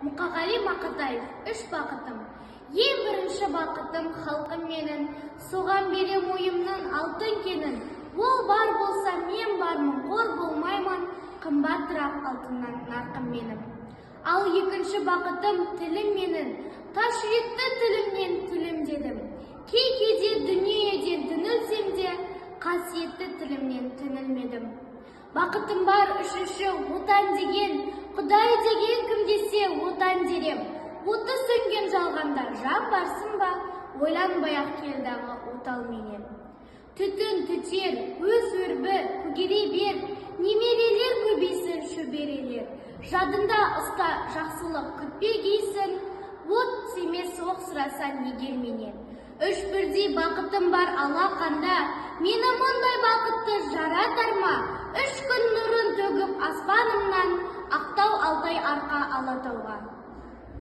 Мұқағали Мақатаев, «Үш бақытым». Ең бірінші бақытым – халқым менің, соған берем ойымның алтын кенін. Ол бар болса, мен бармын, қор болмаймын, қымбатырақ алтыннан нарқым менің. Ал екінші бақытым – тілім менің, тас жүректі тілімнен тілімдедім. Кей кейде дүниеден түңілсем де, қасиетті тілімнен түңілмедім. Бақытым бар үшінші – Отан деген. Құдай деген кім десе, Отан дерем. Оты сөнген жалғанда жан барсын ба, ойланбай ақ кел дағы отал менен. Түтін түтер, өз өрбі, көгере бер, немерелер көбейсін, шөберелер. Жадында ұста, жақсылық күтпегейсің, от емес, оқ сұраса егер менен. Үш бірдей бақытым бар алақанда, мені мұндай бақытты жаратар ма? Үш күн нұрын төгіп аспанымнан, Ақтау, Алтай, Арқа, Алатауға.